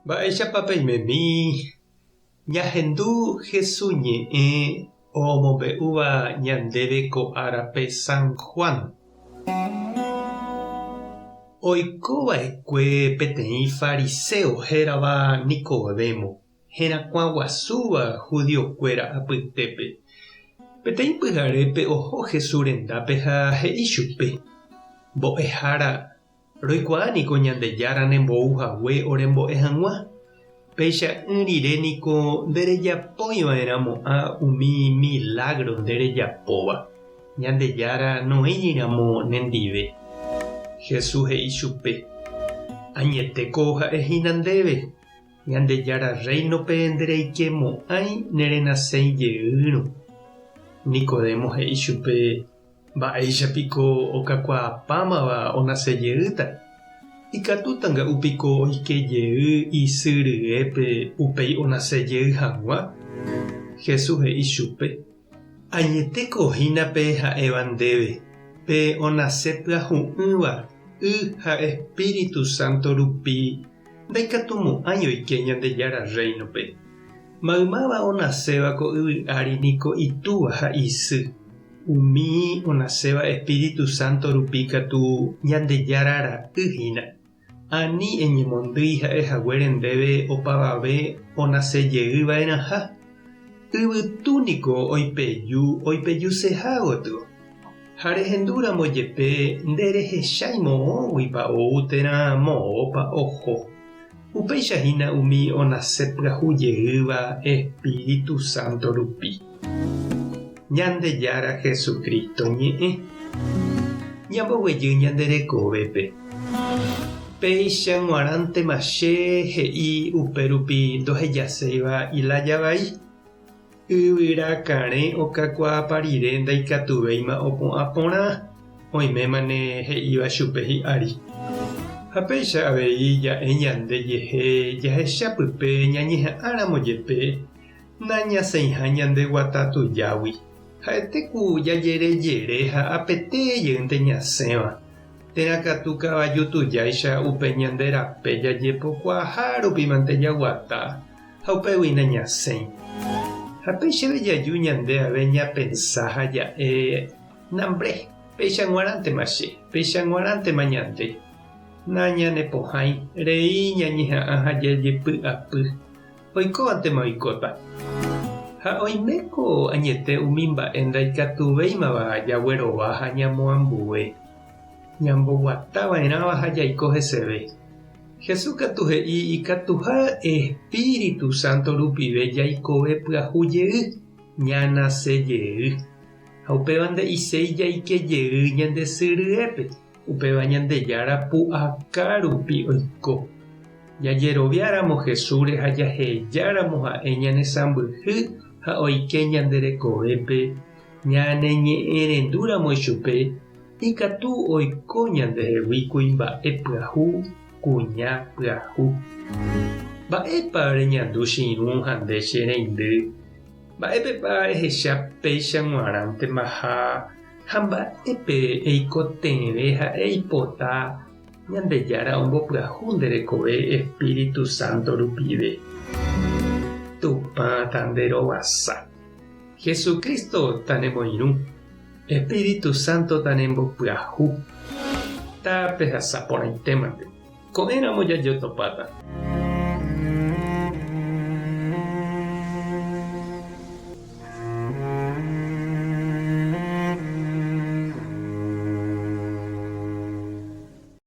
Mba'éichapa peimemi ñahendu Hesu ñe'ẽ omombe'úva ñandéve ko árape San Juan? Oiko va'ekue peteĩ fariséo hérava Nicodemo, herakuã guasúva judiokuéra apytépe. Peteĩ pyharépe oho Jesús rendápe ha he'i chupe, Mbo'ehára, roikuaa niko Ñandejára nembou hague orembo'e hag̃ua. Peicha'ỹ rire niko nderejapóiva'erãmo'ã umi milágro nde rejapóva, Ñandejára noĩriramo nendive. Jesús he'i chupe, Añetéko ha'e hína ndéve, Ñandejára Rréinope ndereikemo'ãi nerenasẽi jeýrõ. Nicodemo he'i chupe, Mba'éicha piko okakuaapámava onase jeýta? Ikatúta nga'u piko oike jey isy ryépe upéi onase jey hag̃ua? Jesús he'i chupe, Añetéko hína pe ha'éva ndéve, pe onase pyahu'ỹva y ha espíritu sánto rupi Ndaikatumo'ãi oike Ñandejára Rréinope. Maymáva onaséva ko yvy ári niko itúva ha isy. Umi onaséva espíritu sánto rupi katu Ñandejára ra'y hína. Ani eñemondýi ha'e haguére ndéve opavave onase jey va'erãha. Yvytu niko oipeju oipejuseha gotyo. Ha rehendúramo jepe nderehechái moõguipa ou térã moõpa oho. Upéicha hína umi onase pyahu jeýva espíritu sánto rupi. Ñandejára Jesucristo ñe'ẽ. Ñamboguejy ñande rekovépe. Péicha g̃uarãntema che he'i upérupi ndohejaséiva ilája vai. Yvyra karẽ okakuaapa rire ndaikatuvéima opu'ã porã, oimémane he'íva chupe hi'ári. Ha péicha avei ja'e ñande jehe jahecha pype ñañeha'ãramo jepe nañasẽiha ñande guata tujágui, ha'ete ku jajere jere ha apete jeýnte ñasẽva, térã katu kavaju tujáicha upe ñande rape jajepokuaaha rupimante jaguata. Ha upégui nañasẽi. Ha péichave jaju ñande ave ñapensa ha ja'e, Nambre, péicha g̃uarãntema che, péicha g̃uarãntema ñande. Nañanepohãi, rei ñañeha'ã ha jajepy'apy. Oikóvantema oikóta. Ha oiméko añete umi mba'e ndaikatuvéimava jaguerova ha ñamoambue. Ñamboguatava'erãva ha jaiko heseve. Jesús katu he'i ikatuha espíritu sánto rupive jaikove pyahu jey, ñanase jey. Ha upéva nde'iséi jaike jey ñande sy ryépe, upéva Ñandejára pu'aka rupi oiko. Jajeroviáramo Jesúsre ha jahejáramo ha'e ñanesãmbyhy ha oike ñande rekovépe, ñaneñe'ẽrendúramo ichupe, Ikatu oiko ñandehegui kuimba'e pyahu, kuña pyahu. Mba'épa reñandu che irũ ha nde che reindy? Mba'épepa ehecha péicha g̃uarãntemaha ha mba'épe eikotevẽ ha eipota Ñandejára ombopyahu nde rekove Espíritu Santo rupive? Tupã tanderovasa. Jesucristo tanemoirũ. Espíritu Santo tanembopyahu. Tapehasa porãitémante. Ko'ẽramo jajotopáta.